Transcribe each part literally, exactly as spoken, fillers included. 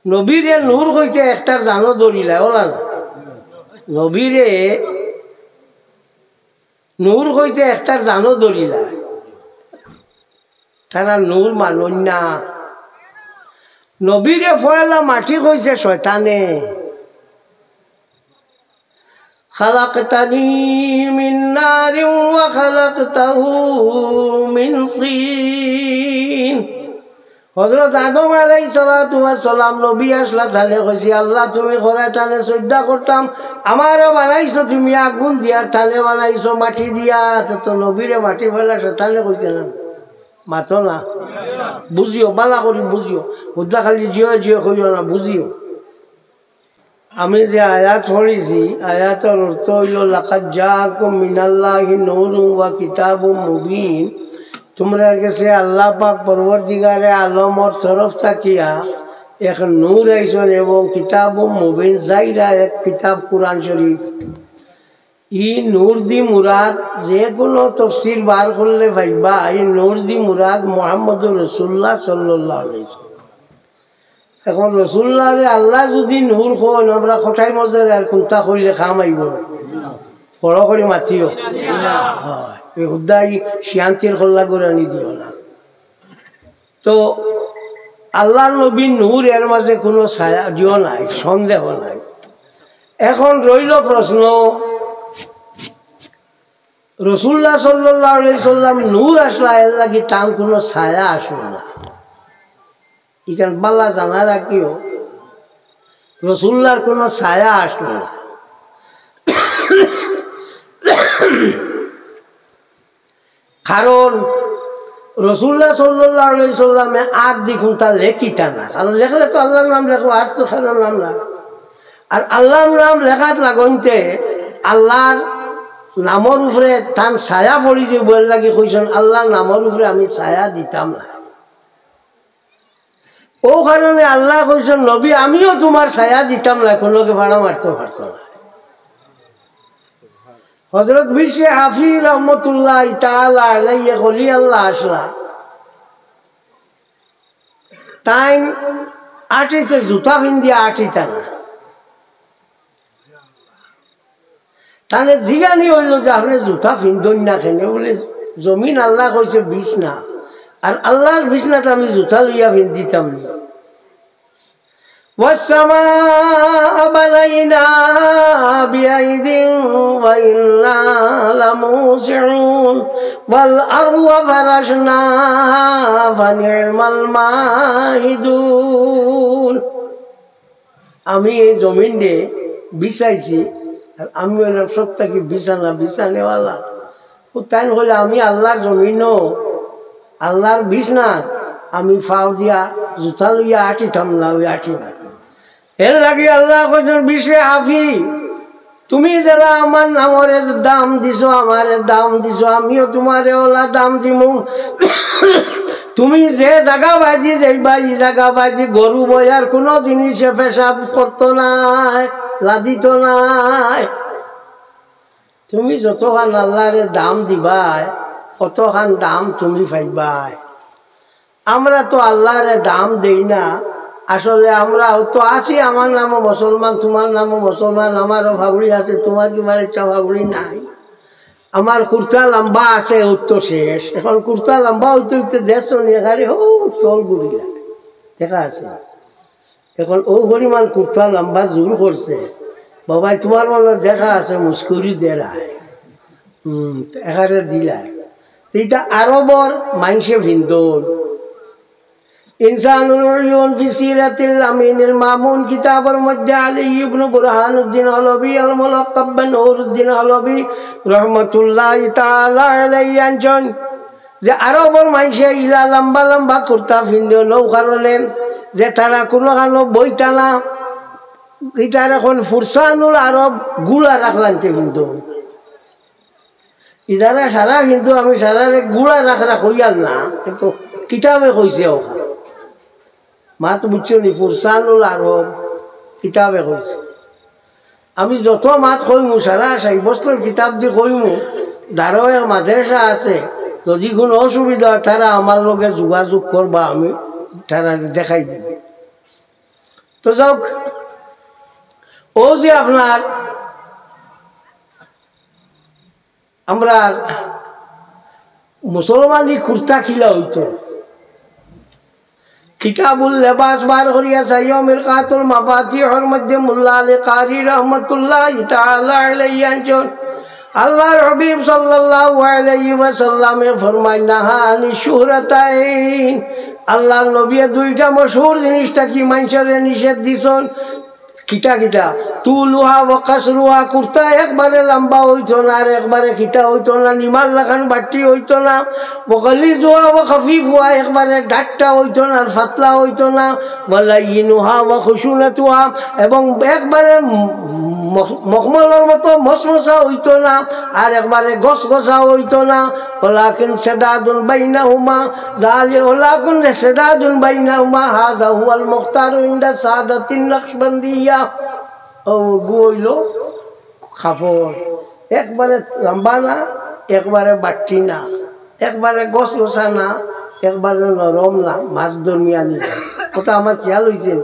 নবীরে নূর কইতে একটার জানো ধরিলায়, অলা না? নবীরে নূর কইতে একটার জানো ধরিলায়। তারা নূর মানইন না। নবীরে পয়লা মাটি কইছে শয়তানে। خلقتني من نار وخلقته من طين। হযরত আদম আলাইহিস সালাতু ওয়াস সালাম নবী আছলা, তানে কইছে, "আল্লাহ, তুমি করায় তানে সজদা করতাম, আমারে বানাইছো তুমি আগুন দিয়া, তানে বানাইছো মাটি দিয়া।" তো, তো নবীরে মাটি পয়লা শয়তানে কইছে না? মাতো না। বুঝিও, বালা করি বুঝিও। হুদ্দা খালি জিও জিও কইও না, বুঝিও। আমি যে আয়াত পড়ছি, আয়াতর অর্থ অইলো, "লাকাদ জাআকুম মিনাল্লাহি নূরুন ওয়া কিতাবুম মুবিন।" তুমরার গেছে আল্লাহ পাক পরওয়ারদিগারে আলমর তরফ থাকিয়া এক নূর আইছইন এবং কিতাবুম মুবিন, জাইরা এক কিতাব কুরআন শরীফ। ই নূর দি মুরাদ যে কুনু তফসির বার করলে পাইবা, ই নূর দি মুরাদ মুহাম্মদুর রাসূলুল্লাহ সাল্লাল্লাহু আলাইহি ওয়াসাল্লাম। এখন রসুল্লাহরে আল্লাহ যুদি নূর কইন, আমরা কটাই মজার আর কুনটা কইলে কাম আইবো? বড় করি মাতিও। অয়, এই হুদ্দাই শিয়ান্তির কল্লা গুরানি দিও না। তো আল্লাহর নবী নূর, এর মাঝে কুনু ছায়া দিও নাই, সন্দেহ নাই। এখন রইল প্রশ্ন, রসুল্লাহ সাল্লাল্লাহু আলাইহি সাল্লাম নূর আছলা, এর লাগি তান কুনু ছায়া আছলো না। ইখান বালা জানা রাখিও, রসুল্লাহর কুনু ছায়া আছলো না। কারণ রসুল্লাহ সাল্লাল্লাহু আলাইহি সাল্লামে আত দি কুনটা লেখিতা না, কারণ লেখলে তো আল্লাহর নাম লেখবো, আর তো কারোর নাম না। আর আল্লাহর নাম লেখাত লাগইনতে আল্লাহর নামর উপরে তান ছায়া পড়ি যে বইল লাগি কইছইন, "আল্লাহর নামর উপরে আমি ছায়া দিতাম না।" ও কারণে আল্লাহ কইছইন, "নবী, আমিও তুমার ছায়া দিতাম না, কুনু লোকে ফাড়া মারতো পারতো না।" হযরত বিশরে হাফি রহমতুল্লাহ তাআলা আলাইহি এক অলি আল্লাহ আছলা, তাইন আটিতে জুতা ফিন্দিয়া আটিতা না। তানে জিগানি অইলো যে, "আপনে জুতা ফিন্দইন না কেনে?" বুলে, "জমিন আল্লাহ কইছে বিছনা, আর আল্লাহর বিছনাত আমি জুতা লইয়া ফিন্দিতাম না।" والسماء بنيناها بأيد وإنا لموسعون والأرض فرشناها فنعم الماهدون। আমি এই জমিনরে বিছাইছি, আর আমি অইলাম সব থাকি বিছানা, বিছানেওয়ালা। ও তাইন কইলা, "আমি আল্লাহর জমিনো, আল্লাহর বিছনাত আমি পাও দিয়া জুতা লইয়া আটিতাম না, অউ আটি না।" এর লাগি আল্লাহ কইছইন, "বিশরে হাফি, তুমি যেলা আমার নামরে দাম দিছো, আমারে দাম দিছো, আমিও তুমারে অলা দাম দিমু।" তুমি যে জাগা বায়দি যাইবায়, ই জাগা বায়দি গরু বয়ার কুনু জিনিসে পেশাব করতো নায়, লাদিতো নায়। তুমি যতখান আল্লাহরে দাম দিবায়, অতখান দাম তুমি পাইবায়। আমরা তো আল্লাহরে দাম দেই না। আসলে আমরা তো আছি, আমার নামও মুসলমান, তুমার নামও মুসলমান, আমারও ফাগড়ি আছে, তুমার কিবার ইচ্ছা ফাগড়ি নাই। আমার কুর্তা লম্বা আছে, অউ তো শেষ। এখন কুর্তা লম্বা অইতে অইতে দেখছো নি, এখানে ও তল গুড়িলা দেখা আছে। এখন অউ পরিমাণ কুর্তা লম্বা জোর করছে, বাবাই তুমার মনো দেখা আছে, মুস্কুরি দেরায়। হুম, এখানে দিলায়। তো ইটা আরবর মাইনষে ফিন্দইন। ইনসানুল উয়ুন ফি সিরাতিল আমিনুল মামুন কিতাবর মধ্যে আলী ইবনে বুরহানুদ্দিন হলবি আল মুলাক্কাব বিন নুরুদ্দিন হলবি রহমতুল্লাহি তাআলা আলাইহি আনছইন যে আরবর মাইনষে ইলা লম্বা লম্বা কুর্তা ফিন্দইন অউ কারণে যে তারা কুনুখানো বইতা না। ইটার এখন ফুরসানুল আরব গুলা রাখলাইনতে ফিন্দইন। ইজারা সারা কিন্তু আমি সারারে গুলা রাখরা কইয়ার না, কিন্তু কিতাবে কইছে অখান। মাত বুঝছো নি? ফুরসানুল আরব কিতাবে কইছে। আমি যত মাত কইমু, সারা সাব্যস্তর কিতাব দি কইমু, ধারো এক মাদ্রাসা আছে, যদি কুনু অসুবিধা অয়, তারা আমার লগে যোগাযোগ করবা, আমি তারারে দেখাই দিমু। তো যাউক, ও যে আপনার, আমরার মুসলমানি কুর্তা কিলা অইতো, কিতাবুল লেবাস বার করিয়া চাইও, মিরকাতুল মাফাতিহর মধ্যে মোল্লা আলী কারি রহমতুল্লাহি তাআলা আলাইহি আনছইন, আল্লাহর হাবিব সাল্লাল্লাহু আলাইহি ওয়াসাল্লামে ফরমাইন, নাহা আনি শুহরাতাইন, আল্লাহর নবীয়ে দুইটা মশহুর জিনিস থাকি মানষরে নিষেধ দিছইন। কিতা কিতা? তুলুহা ওয়া কাসরুহা, কুর্তা একবারে লম্বা অইতো না, আর একবারে কিতা অইতো না, নিমার লাখান বাট্টি অইতো না। ওয়া গালিজুহা ওয়া খাফিফুহা, একবারে ডাট্টা অইতো না, আর পাতলা অইতো না। ওয়া লাইয়িনুহা ওয়া খুশুনাতুহা, এবং একবারে ম-, মখ-, মখমলর মতো মসমসা অইতো না, আর একবারে গসগসা অইতো না। ওয়ালাকিন সিদাদুন বাইনাহুমা, যালি-, ওয়ালাকিন সিদাদুন বাইনাহুমা, হাযা হুয়াল মুখতারু ইনদা সাদাতিন নকশবন্দিয়া। অগু অইলো কাপড়, একবারে লম্বা না, একবারে বাট্টি না, একবারে গসগসা না, একবারে নরম না, মাঝ দরমিয়ানি। কথা আমার খেয়াল অইছে?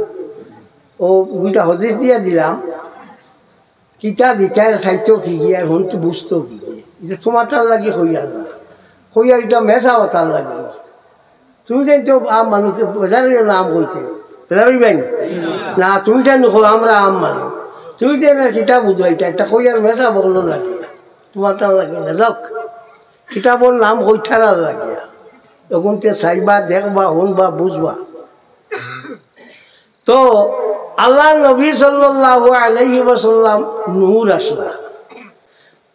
ও দুইটা হদিস দিয়া দিলাম, কিতা দিতায় চাইতো কি গিয়া, এখন তো বুঝতো কি গিয়া। ইটা তোমার তার লাগি কইয়ার না, কইয়ার ইটা মেশা তার লাগি। তুমি যেন তো আম মানুষকে বেজার অইও না আম কইতে, বেজার অইবায় নি? না, তুমি যেন কও আমরা আম মানুষ, তুমি যেন কিতা বুঝবায় ইটা, ইটা কইয়ার মেশা বকলর লাগি, তোমার তার লাগি না। যাউক, কিতাবর নাম কইতারার লাগিয়া, অগুনতে চাইবা, দেখবা, হুনবা, বুঝবা। তো আল্লাহর নবী সাল্লাল্লাহু আলাইহি ওয়াসাল্লাম নূর আছলা।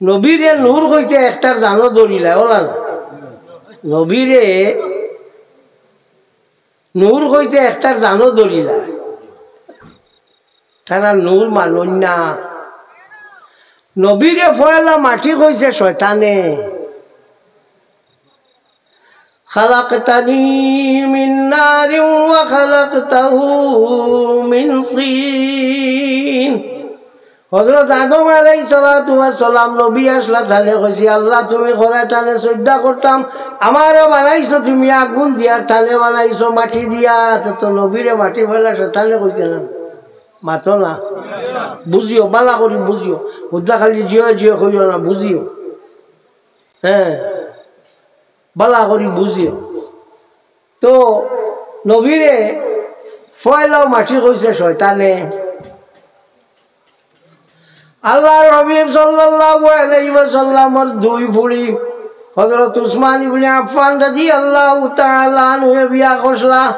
নবীরে নূর কইতে একটার জানো ধরিলা, অলা না? নবীরে নূর কইতে একটার জানো ধরিলা। তারা নূর মানইন না। নবীরে পয়লা মাটি কইছে শয়তানে। খালাকতানি মিন নারিন ওয়া খালাকতাহু মিন তিন। হযরত আদম আলাইহিস সালাতু ওয়াস সালাম নবী আছলা, তানে কইছে, "আল্লাহ, তুমি করায় তানে সজদা করতাম, আমারে বানাইছো তুমি আগুন দিয়া, তানে বানাইছো মাটি দিয়া।" তো, তো নবীরে মাটি পয়লা শয়তানে কইছে না? মাতো না। বুঝিও, বালা করি বুঝিও। হুদ্দা খালি জিও জিও কইও না, বুঝিও। হ্যাঁ, বালা করি বুঝিও। তো নবীরে পয়লাও মাটি কইছে শয়তানে। আল্লাহর হাবিব সাল্লাল্লাহু আলাইহি ওয়াসাল্লামর দুই ফুড়ি হযরত উসমান ইবনে আফফান রাদিয়াল্লাহু তাআলা আনহুয়ে বিয়া করছলা।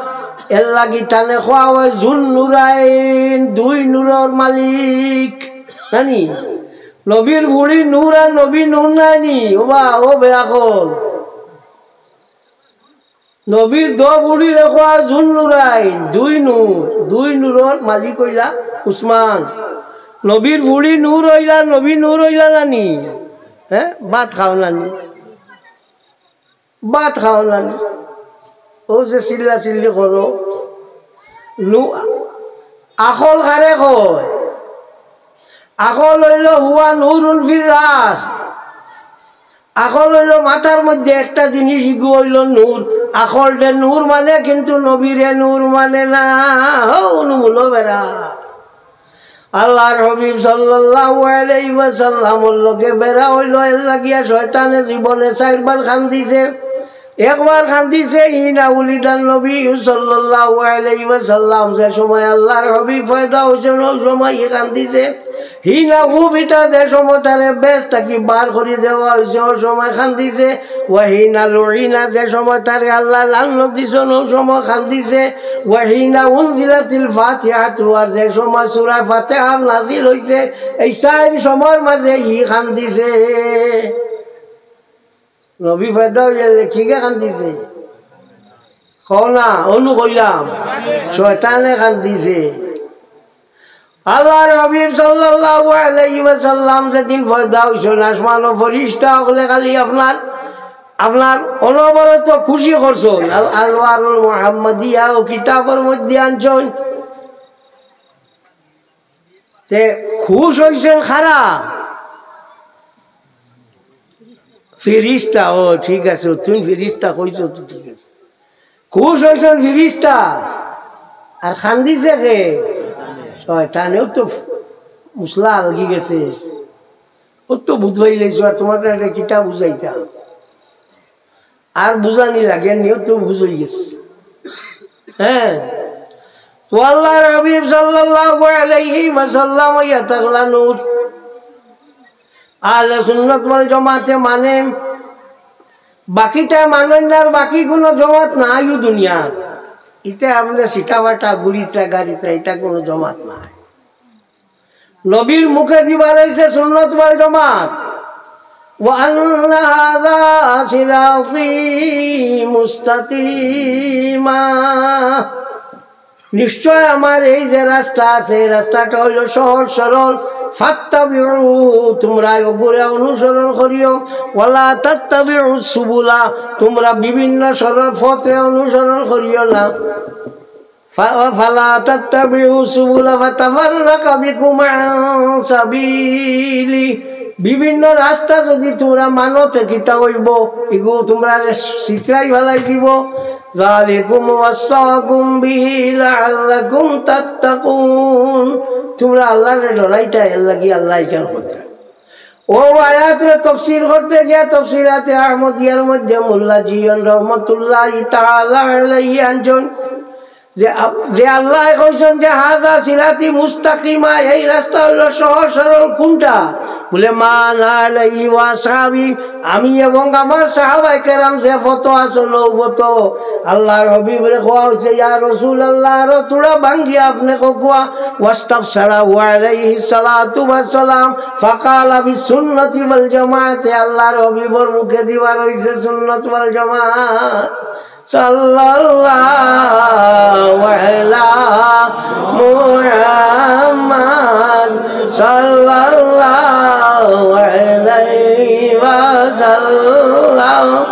এর লাগি তানে কওয়া অয় জুন্নুরাইন, দুই নূরর মালিক। নানি? নবীর ফুড়ি নূর আর নবী নূর নায়নি? ওবা, ও বেআকল। নবীর দো ফুড়িরে কওয়া জুন্নুরাইন, দুই নূর, দুই নূরর মালিক অইলা উসমান। নবীর ফুড়ি নূর অইলা, নবী নূর অইলা নানি? হ্যাঁ, ভাত খাও নানি? ভাত খাও নানি? ও যে চিল্লা চিল্লি করো, নু-, আকল কারে কয়? আকল অইলো হুয়া নূরুন ফির রাস। আকল অইলো মাথার মধ্যে একটা জিনিস, ইগু অইলো নূর। আকলরে নূর মানে, কিন্তু নবীরে নূর মানে না। হউ নুমুলো বেড়া। আল্লাহর হাবিব সাল্লাল্লাহু আলাইহি ওয়াসাল্লামর লগে বেড়া অইলো, এর লাগিয়া শয়তানে জীবনে চাইরবার কান্দিছে। একবার কান্দিছে, হিনা উলিদান নবী সাল্লাল্লাহু আলাইহি ওয়াসাল্লাম, যে সময় আল্লাহর হাবিব পয়দা অইছইন, অউ সময় হি কান্দিছে। হিনা উবিতা, যে সময় তারে বেহেস্ত থাকি বার করি দেওয়া অইছে, অউ সময় কান্দিছে। ওয়া হিনা লুইনা, যে সময় তারে আল্লায় লানত দিছইন, অউ সময় কান্দিছে। ওয়া হিনা উনজিলাতিল ফাতিহাতু, আর যে সময় সূরা ফাতিহা নাজিল অইছে, এই চাইর সময়র মাঝে হি কান্দিছে। নবী পয়দা অইয়া যে কিগে কান্দিছে? কও না, অনু কইলাম, শয়তানে কান্দিছে। আল্লাহর হাবিব সাল্লাল্লাহু আলাইহি ওয়াসাল্লাম যেদিন পয়দা অইছইন, আসমানো ফিরিস্তা অকলে খালি আপনার, আপনার অনবরত খুশি করছইন। আল আনওয়ারুল মুহাম্মাদিয়া অউ কিতাবর মধ্যে আনছইন। তে খুশ অইছইন কারা? ফিরিস্তা। ও ঠিক আছে, তুমি ফিরিস্তা কইছো তো ঠিক আছে। খুশ অইছইন ফিরিস্তা, আর কান্দিছে কে? তানেও তো মুসলা লাগি গেছে। ও তো বুঝবাই লাইছো, আর তোমাকে একটা কিতা বুঝাইতাম? আর বুঝানি লাগে নি, ও তো বুঝাই গেছে। হ্যাঁ, তো আল্লাহর হাবিব সাল্লাল্লাহু আলাইহি ওয়াসাল্লাম ইয়া তাকলা নূর। আহলে সুন্নাত ওয়াল জামাতে মানে, বাকিটা মানইন না, আর বাকি কোনো জমাত নাই ও দুনিয়া। ইতে আপনি সিটাবাটা, গুড়িতরা, গাড়িতরা, এটা কোনো জমাত নাই। নবীর মুখে দিবার হইছে সুন্নাত ওয়াল জামাত। وأن هذا صراطي مستقيما। নিশ্চয় আমার এই যে রাস্তা আছে, এই রাস্তাটা হইল সহজ সরল। ফাত্তাবিউ, তোমরা ওগুরে অনুসরণ করিও। ওয়ালা তাত্তাবিউ সুবুলা, তোমরা বিভিন্ন সরল পথে অনুসরণ করিও না। ফা-, ফালা তাত্তাবিউ সুবুলা ফাতাফাররাকা বিকুম আন সাবিলি। বিভিন্ন রাস্তা যদি তোমরা মানো, তে কিতা হইব? এগু তোমরা ছিতরাই ফালাই দিব। যালিকুম ওয়াসাকুম বিহি লাআল্লাকুম তাত্তাকুন। তোমরা আল্লাহরে ডরাইতা, এর লাগি আল্লাহ এখান করতে। ও আয়াতরে তফসির করতে গিয়া তফসিরাতে আহমদিয়ার মধ্যে মোল্লা জিয়ন রহমতুল্লাহি তাআলা আলাইহি আনছইন যে আপ-, যে আল্লাহ কইছইন যে হাজা সিরাতি মুস্তাকিমা, এই রাস্তা হইল সহজ সরল। কোনটা? বলে, মা আনা আলাইহি ওয়া আসহাবি, আমি এবং আমার সাহাবায়ে কেরাম যে পথ আছইন, ও পথ। আল্লাহর হাবিবরে কওয়া হইছে, ইয়া রাসূলুল্লাহ, আরো থুড়া ভাঙ্গিয়া আপনে কওয়া। ওয়াস্তাফসারাহু আলাইহিস সালাতু ওয়াস সালাম ফাকালা বিস সুন্নতি ওয়াল জামাআতে, আল্লাহর হাবিবর মুখে দিবার হইছে সুন্নত ওয়াল জামাত। সাল্লাল্লাহু আলা মুহাম্মদ সাল্লাল্লাহু আলাইহি ওয়াসাল্লাম।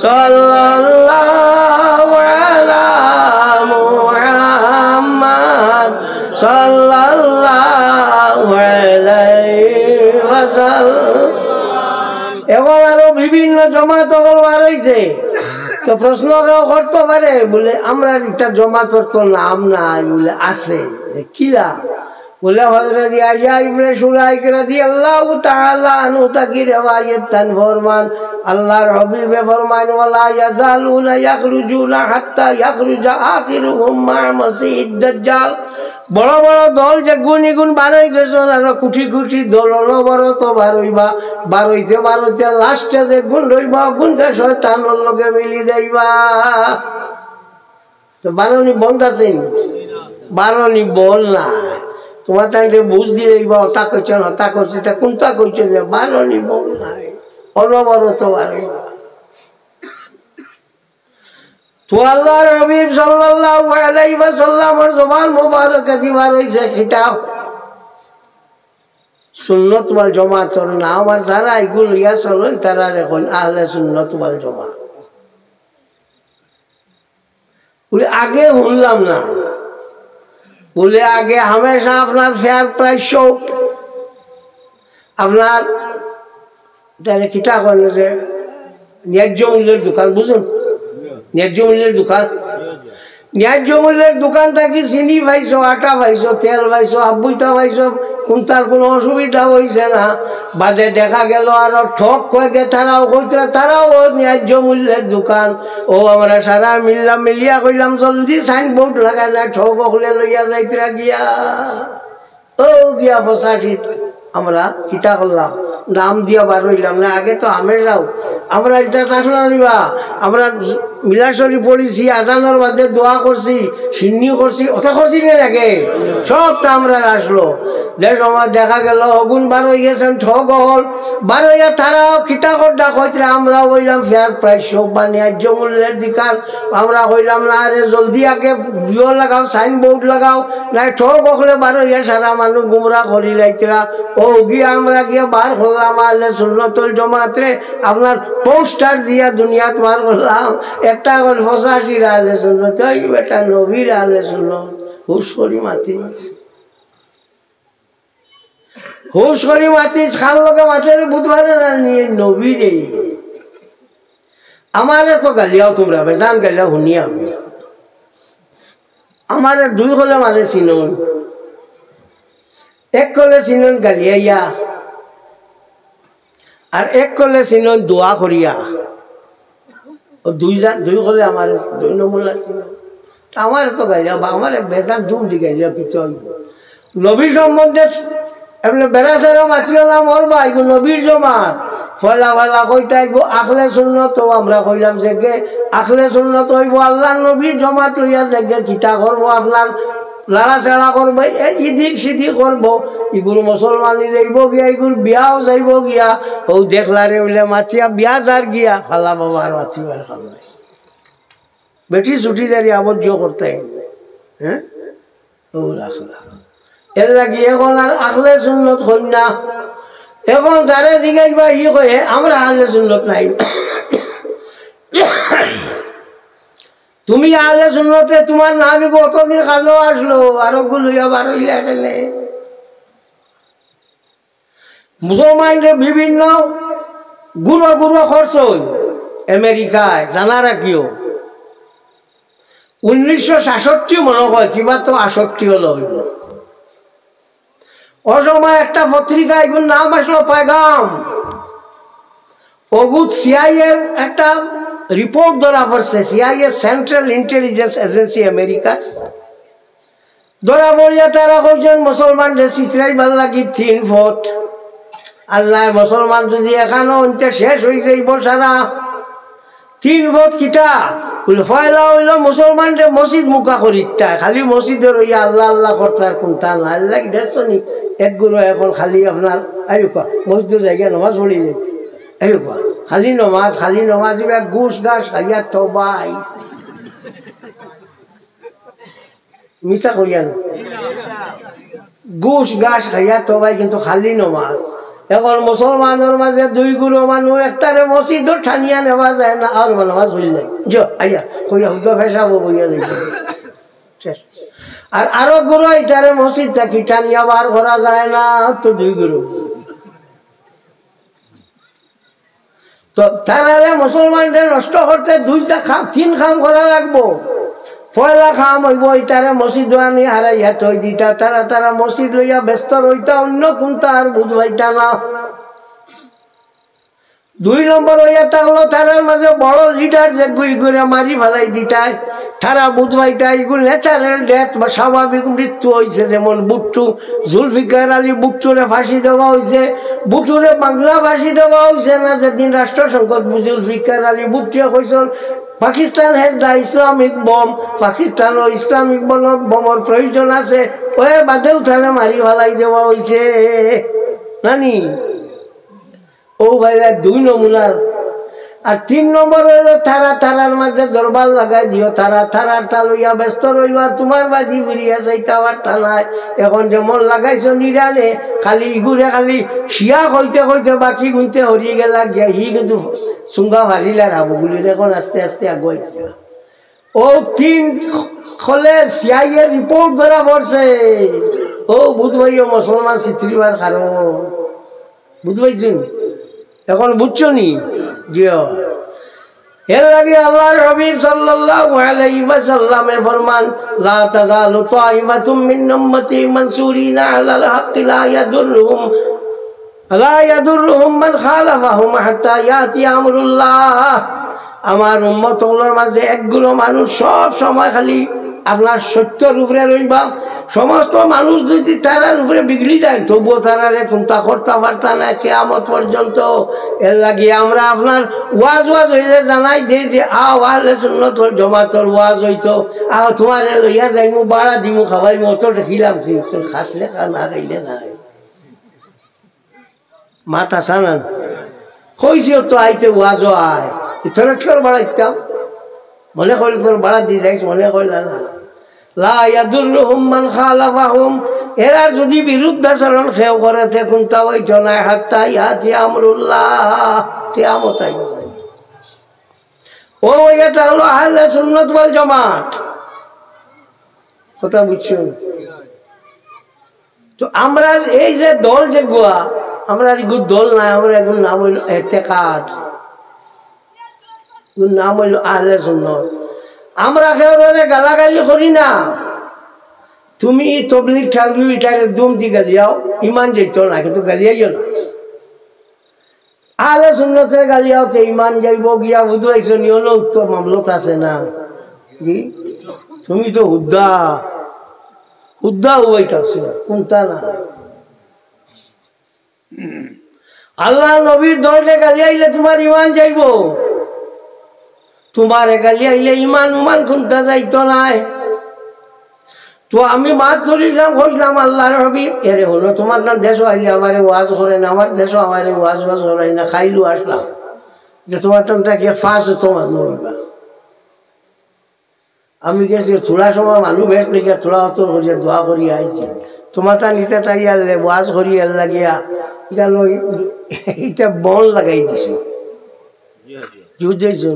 সাল্লাল্লাহু আলা মুহাম্মদ সাল্লাল্লাহু আলাইহি ওয়াসাল্লাম। এখন আরো বিভিন্ন জমাত অকল বার হইছে। তো প্রশ্ন কেউ করতে পারে, বলে, আমরা ইতা জমাতর তো নাম নাই, বলে, আছে। কিলা? বলে, হযরত ইয়াহইয়া ইবনে শুরাইক রাদিয়াল্লাহু তাআলা আনহু তাকি রেওয়ায়েত তান ফরমান, আল্লাহর হাবিবে ফরমান, "ওয়ালা ইয়াজালুনা ইয়াখরুজুনা হাত্তা ইয়াখরুজা আখিরুহুম মা মাসিহিদ দাজ্জাল।" বড় বড় দল যেগুন ইগুন বারই গেছইন, আর কুটি কুটি দল অনবরত বারইবা, বারইতে বারইতে লাস্টে যেগুন রইবা, অগুনতে শয়তানর লগে মিলি যাইবা। তো বারনি বন্ধ আছে নি? বারনি বন্ধ না। তোমার তাই বুঝ দিলে ইবা হতা কইছইন, হতা কইছইন, তা কোনটা কইছইন যে বারনি বন্ধ নাই, অনবরত বারইবা। তো আল্লাহর হাবিব সাল্লাল্লাহু আলাইহি ওয়াসাল্লামর জবান মোবারকে দিবার হইছে খিতাব। সুন্নত ওয়াল জমাতর নাম, আর যারা ইগুন লইয়া চলইন, তারারে কইন আহলে সুন্নত ওয়াল জমাত। বলে, আগে হুনলাম না। বলে, আগে হামেশা আপনার ফেয়ার প্রাইস শপ, আপনার, তাহলে কিতা কইন যে ন্যায্য মূল্যর দোকান, বুঝুন? ন্যায্য মূল্যর দোকান। ন্যায্য মূল্যর দোকান থাকি চিনি পাইছো, আটা পাইছো, তেল পাইছো, আব্বুইতা পাইছো, কোনটার কোনো অসুবিধা হইছে না। বাদে দেখা গেল আরো ঠগ কয়েকে তারাও কইতরা, তারাও ও ন্যায্য মূল্যর দোকান। ও আমরা সারা মিল্লা মিলিয়া কইলাম, "জলদি সাইনবোর্ড লাগাই না, ঠগ অকলে লইয়া যাইতরা গিয়া।" ও গিয়া পঁচাশি আমরা কিতা করলাম, নাম দিয়া বার হইলাম না। আগে তো আমের রাও আমরা ইটা থাকলো নিবা, আমরা মিলাশরি পড়ছি, আজানোর বাদে দোয়া করছি, সিন্নি করছি, ওটা করছি না আগে, সব তো আমরা আসলো। যে সময় দেখা গেল অগুন বার হয়ে গেছেন, ঠগ হল বার হইয়া তারা কিতা করডা কইতরা, আমরা হইলাম ফেয়ার প্রাইস শপ বা ন্যায্য মূল্যের দোকান। আমরা কইলাম, "না রে, জলদি আগে ইয়ো লাগাও, সাইনবোর্ড লাগাও, নাই ঠগ অকলে বার হইয়া সারা মানুষ গুমরা করি লাইতরা।" ও গিয়া আমরা গিয়া বার করলাম আহলে সুন্নতুল জমাতরে, আপনার পোস্টার দিয়া দুনিয়াত বার করলাম। একটা অকল পঁচাশির আহলে সুন্নত, ওই বেটা নবীর আহলে সুন্নত, হুশ করি মাতি। হুশ করি মাতিস, খান লোকে মাতের বুধবারে না নিয়ে নবী রে। আমারে তো গালিয়াও তোমরা, বেজান গালিয়াও শুনি আমি। আমারে দুই হলে মারে চিনো। এক কলে চিনইন গালিয়াইয়া, আর এক কলে চিনইন দোয়া করিয়া। ও দুই জা-, দুই কলে আমার দুই নমুনা চিনইন। তা আমার তো গাইলা বা আমার বেজান দুম দি গাইলা পিছন। নবীর সম্বন্ধে এমনি বেড়া সারা মাতিও না মোর ভাই, গো নবীর জমা। ফয়লা ফয়লা কইতাই গো আখলে সুন্নত, তো আমরা কইলাম যে গে আখলে সুন্নত হইব আল্লাহর নবীর জমাত লইয়া যে গে কিতা করবো আপনার লাড়াচাড়া করবো, এ-, ইদিক সিদিক করবো, ইগুর মুসলমানি যাইব গিয়া, ইগুর বিয়াও যাইব গিয়া। ও দেখলারে বলে মাতিয়া বিয়া যার গিয়া, ফালা বাবার মাতিবার কাম নাই। বেটি ছুটি যারি আবদ্ধ করতে হইবে। হ্যাঁ, ও রাখলা। এর লাগি এখন আর আখলে সুন্নত হইন না। এখন যারে জিজ্ঞাসা বা ই কয়, "হে, আমরা আহলে সুন্নত নাই।" তুমি আহলে সুন্নতে তোমার নামই কতদিন কানো আসলো, আরো গুলো আবার হইলে এখানে। মুসলমানরে বিভিন্ন গুঁড়ো গুঁড়ো করছইন আমেরিকায়, জানা রাখিও। উনিশশো সাতষট্টি মনে হয়, কিবা তো আটষট্টি হলো হইল। ও সময় একটা পত্রিকা, এগুর নাম আসলো পেগাম। অগুত সিআইএর একটা রিপোর্ট ধরা পড়ছে, CIA, central intelligence agency America. ধরা পড়িয়া তারা কইছইন মুসলমানরে ছিতরাইবার লাগি তিন পথ। আর নাই মুসলমান যদি এখানো অন্তে শেষ হই যাইব সারা। তিন পথ কিতা? বলে, পয়লা হইল মুসলমানরে মসজিদ মুখা করিতা, খালি মসজিদর হইয়া আল্লাহ আল্লাহ করতা, আর কোনটা না। আল্লাহ কি দেখছো নি? এক গুরু এখন খালি আপনার, আইবা, মসজিদর জায়গা নামাজ পড়ি যাই। আইবা, খালি নামাজ, খালি নামাজ, ইবা ঘুষ ঘাস খাইয়া তো ভাই। মিছা কইয়া না। ঘুষ ঘাস খাইয়া তো ভাই, কিন্তু খালি নামাজ। এখন মুসলমানর মাঝে দুই গুরু মানুষ, একটারে মসজিদও টানিয়া নেওয়া যায় না, আর নামাজ হইল নাই। যো, আইয়া, কইয়া হুদা ফেসাবো বইয়া দেখি। শেষ। আর আরো গুরু, ইটারে মসজিদ থাকি টানিয়া বার করা যায় না, তো দুই গুরু। তো তারারে মুসলমানরে নষ্ট করতে দুইটা কাম, তিন কাম করা লাগবো। পয়লা কাম হইব, ইতারে মসজিদ আনি হারাইয়া থই দিতা, তারা, তারা মসজিদ লইয়া ব্যস্ত রইতা, অন্য কোনটা আর বুঝবাইতা না। দুই নম্বর হইয়া থাকলো, তারার মাঝে বড় লিডার যে গুই করে মারি ফালাই দিতায়, তারা বুঝবাইতা ইগু ন্যাচারাল ডেথ বা স্বাভাবিক মৃত্যু হইছে, যেমন ভুট্টু, জুলফিকার আলী ভুট্টুরে ফাঁসি দেওয়া হইছে, ভুট্টুরে বাংলা ফাঁসি দেওয়া হইছে না, যেদিন রাষ্ট্রসংঘত জুলফিকার আলী ভুট্টুয়ে কইছইন, "Pakistan has the Islamic bomb", পাকিস্তানও ইসলামিক বম, বমর প্রয়োজন আছে, ওই বাদেও তারে মারি ফালাই দেওয়া হইছে। নানি? ও ভাইরা, দুই নমুনার। আর তিন নম্বর হইল তারা, তারার মাঝে দরবার লাগাই দিও, তারা, তারার তা লইয়া ব্যস্ত রইবার, তোমার বাজি ফিরিয়া চাইতে আবার তা নাই। এখন যেমন লাগাইছো নিরানে, খালি ইগুরে খালি শিয়া কইতে কইতে বাকি গুনতে হরিয়ে গেলা গিয়া, হি কিন্তু সুঙ্গা ফারিলার হাবুগুলির এখন আস্তে আস্তে আগুয়াই দিলা। ও তিন খলের সিআইএ রিপোর্ট ধরা পড়ছে। ও বুধ ভাইও মুসলমান ছিতরিবার কারণ। বুঝ পাইছইন? এখন বুঝছো নি? জি অয়। এর লাগি আল্লাহর হাবিব সাল্লাল্লাহু আলাইহি ওয়াসাল্লামে ফরমান, "লা তাজালু তাইফাতুম মিন উম্মতি মানসুরিনা আলাল হাক্কি লা ইয়াদুররুহুম, লা ইয়াদুররুহুম মান খালাফাহুম হাত্তা ইয়াতিয়া আমরুল্লাহ।" আমার উম্মত অকলর মাঝে এক গুরু মানুষ সব সময় খালি আপনার সত্যর উপরে রইবা। সমস্ত মানুষ যদি তারার উপরে বিগড়ি যায়, তবুও তারারে কুন্তা করতা পারতা না কিয়ামত পর্যন্ত। এর লাগি আমরা আপনার ওয়াজ ওয়াজ হইলে জানাই দেই যে, "আও, আহলে সুন্নত ওয়াল জামাতর ওয়াজ হইতো, আও, তোমারে লইয়া যাইমু, বাড়া দিমু, খাওয়াইমু, অত দেখিলাম কি, তোর খাসলে খা, না খাইলে নাই।" মাত আছা না? কইছি তো আইতে ওয়াজও আয়। ইতরে কিওর বাড়াইতাম? মনে করলে তোর বাড়া দি যাইস, মনে করলে না। লা ইয়াদুররুহুম মান খালাফাহুম। এরা যদি বিরুদ্ধাচরণ কেউ করে, তে কুন্তা হইতো না, হাত্তা ইয়াতিয়া আমরুল্লাহ, কিয়ামত আইব। ও, ইটা হলো আহলে সুন্নত ওয়াল জামাত। কথা বুঝছো? তো আমরার এই যে দল যেগুয়া, আমরার ইগুর দল নাই, আমরার ইগুর নাম হইল এতেকাদ, ইগুর নাম হইল আহলে সুন্নত। আমরা কেউরে গালাগালি করি না, তুমি তবলিগ ঠারলিগ ইটারে দুম দি গালিয়াও, ইমান যাইতো না, কিন্তু গালিয়াইও না। আহলে সুন্নতরে গালিয়াও তে ইমান যাইবো গিয়া, বুঝাইছো নি, অন্য উত্তর মামলত আছে না। জি? তুমি তো হুদ্দা, হুদ্দা উবাইতাছো, কুনতা না। আল্লার নবীর দলরে গালিয়াইলে তুমার ইমান যাইবো? তুমারে গালিয়াইলে ইমান উমান কুনতা যাইতো নায়। তো আমি মাত ধরিলাম, কইলাম, "আল্লার নবী, এরে হুনো, তুমার তান দেশো আইলে আমারে ওয়াজ করে না, আমার দেশো আমারে ওয়াজ ওয়াজ করাই না, খাইলু আসলাম যে তুমার তান তাকিয়া ফাঁস তোমার নড়বা।" আমি গেছি থুড়া সময় মানু বেশ দেখিয়া থুড়া অতর করিয়া দোয়া করিয়া আইছি। তুমার তান ইতা তাই আর লে ওয়াজ করি এর লাগিয়া ইটা লই, ইটা বল লাগাই দিছে। বুঝাইছো?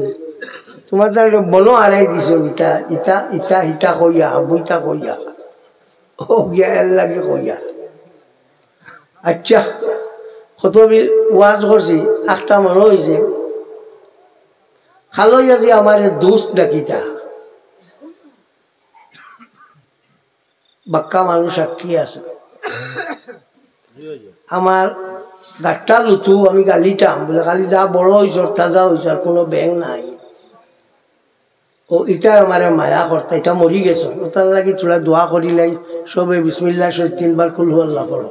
তুমার তান ইটা বল হারাই দিছে। ইতা, ইতা, ইতা, ইতা কইয়া, বইতা কইয়া। ও গিয়া এর লাগে কইয়া। আচ্ছা, কত বি-, ওয়াজ করছি, আখতা মনে হইছে। খালো ইয়াজি আমারে দুস্ত ডাকিতা। বাক্কা মানুষ সাক্ষী আছে। আমার গাট্টা লুতু আমি গালিতাম, বলে, "খালি যা বড় হইছ, তাজা হইছ, আর কোনো ব্যাং নাই।" ও ইটা আমারে মায়া করতা, ইটা মরি গেছে। ওটার লাগি থুড়া দোয়া করিলাই, সবে বিসমিল্লাহ সহিত তিনবার কুল হু আল্লাহ পড়ো।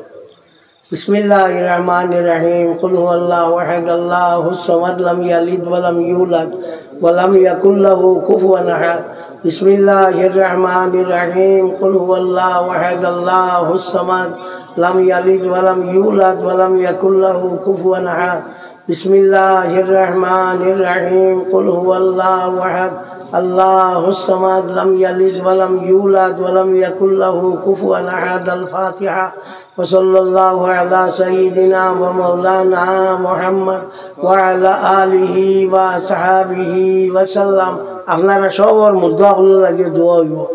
بسم الله الرحمن الرحيم. قل هو الله أحد، الله الصمد، لم يلد ولم يولد ولم يكن له كفوا أحد. بسم الله الرحمن الرحيم. قل هو الله أحد، الله الصمد، لم يلد ولم يولد ولم يكن له كفوا أحد. بسم الله الرحمن الرحيم. قل هو الله أحد، الله الصمد، لم يلد ولم يولد ولم يكن له كفوا أحد. الفاتحة. وصلى الله على سيدنا ومولانا محمد وعلى آله وأصحابه وسلم. আপনারা সবর মুর্দা অকলর লাগি দোয়া অইবো।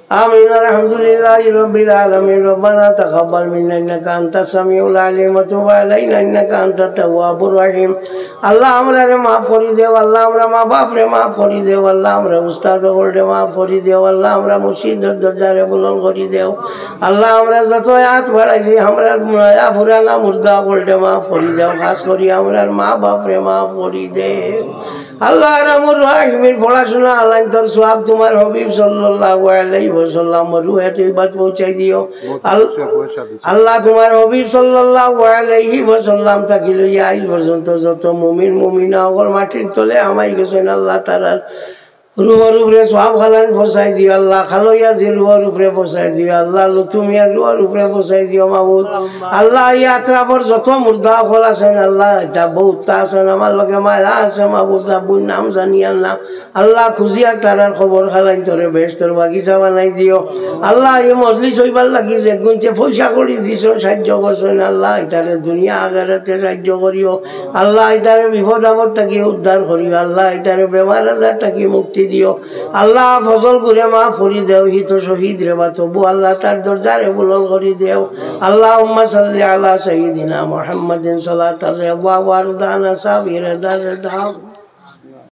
آمين. الحمد لله رب العالمين. ربنا تقبل منا إنك أنت السميع العليم وتب علينا إنك أنت التواب الرحيم. আল্লাহ, আমরারে মাফ করি দেও। আল্লাহ, আমরার মা বাপরে মাফ করি দেও। আল্লাহ, আমরার উস্তাদ অকলরে মাফ করি দেও। আল্লাহ, আমরার মুর্শিদর দরজারে বুলন্দ করি দেও। আল্লাহ, আমরা যত আত বাড়াইছি, আমরার নয়া পুরানা মুর্দা অকলরে মাফ করি দেও। খাছ করি আমরার মা বাপরে মাফ করি দেও। আল্লাহ, আরহামুর রাহিমিন, পড়াশোনা আলাইন্তর সওয়াব তুমার হাবিব সাল্লাল্লাহু আলাইহি ওয়াসাল্লামর রুহে তৈবাত পৌঁছাই দিও। আল-, আল্লাহ, তুমার হাবিব সাল্লাল্লাহু আলাইহি ওয়াসাল্লাম থাকি লইয়া আইজ পর্যন্ত যত মুমিন মুমিনা অকল মাটির তলে হামাই গেছইন, আল্লাহ, তারার রুহর উপরে সওয়াব খালাইন পৌঁছাই দিও। আল্লাহ, খালো ইয়াজির রুহর উপরে পৌঁছাই দিও। আল্লাহ, লুতু মিয়ার রুহর উপরে পৌঁছাই দিও, মাবুদ। আল্লাহ, ই আতরাফর যত মুর্দা অকল আছইন, আল্লাহ, ইতা বউততা আছইন, আমার লগে মায়া আছে, মাবুদ, তা বউত নাম জানিয়ার না। আল্লাহ, খুঁজিয়ার তারার কবর খালাইন্তরে বেহেস্তর বাগিচা বানাই দিও। আল্লাহ, ই মজলিস অইবার লাগি যেগুইন্তে পয়সা কড়ি দিছইন, সাইয্য করছইন, আল্লাহ, ইতারে দুনিয়া আখেরাতে সাইয্য করিও। আল্লাহ, ইতারে বিপদ আপদ থাকি উদ্ধার করিও। আল্লাহ, ইতারে বেমার আজার থাকি মুক্তি দিও। আল্লাহ, ফজল গুরে মাফ করি দেও, হি তো শহীদ রে বা, তবু আল্লাহ, তার দরজারে বুলন্দ করি দেও। اللهم صل على سيدنا محمد صلاة الرضا وأرضانا صابر الرضا.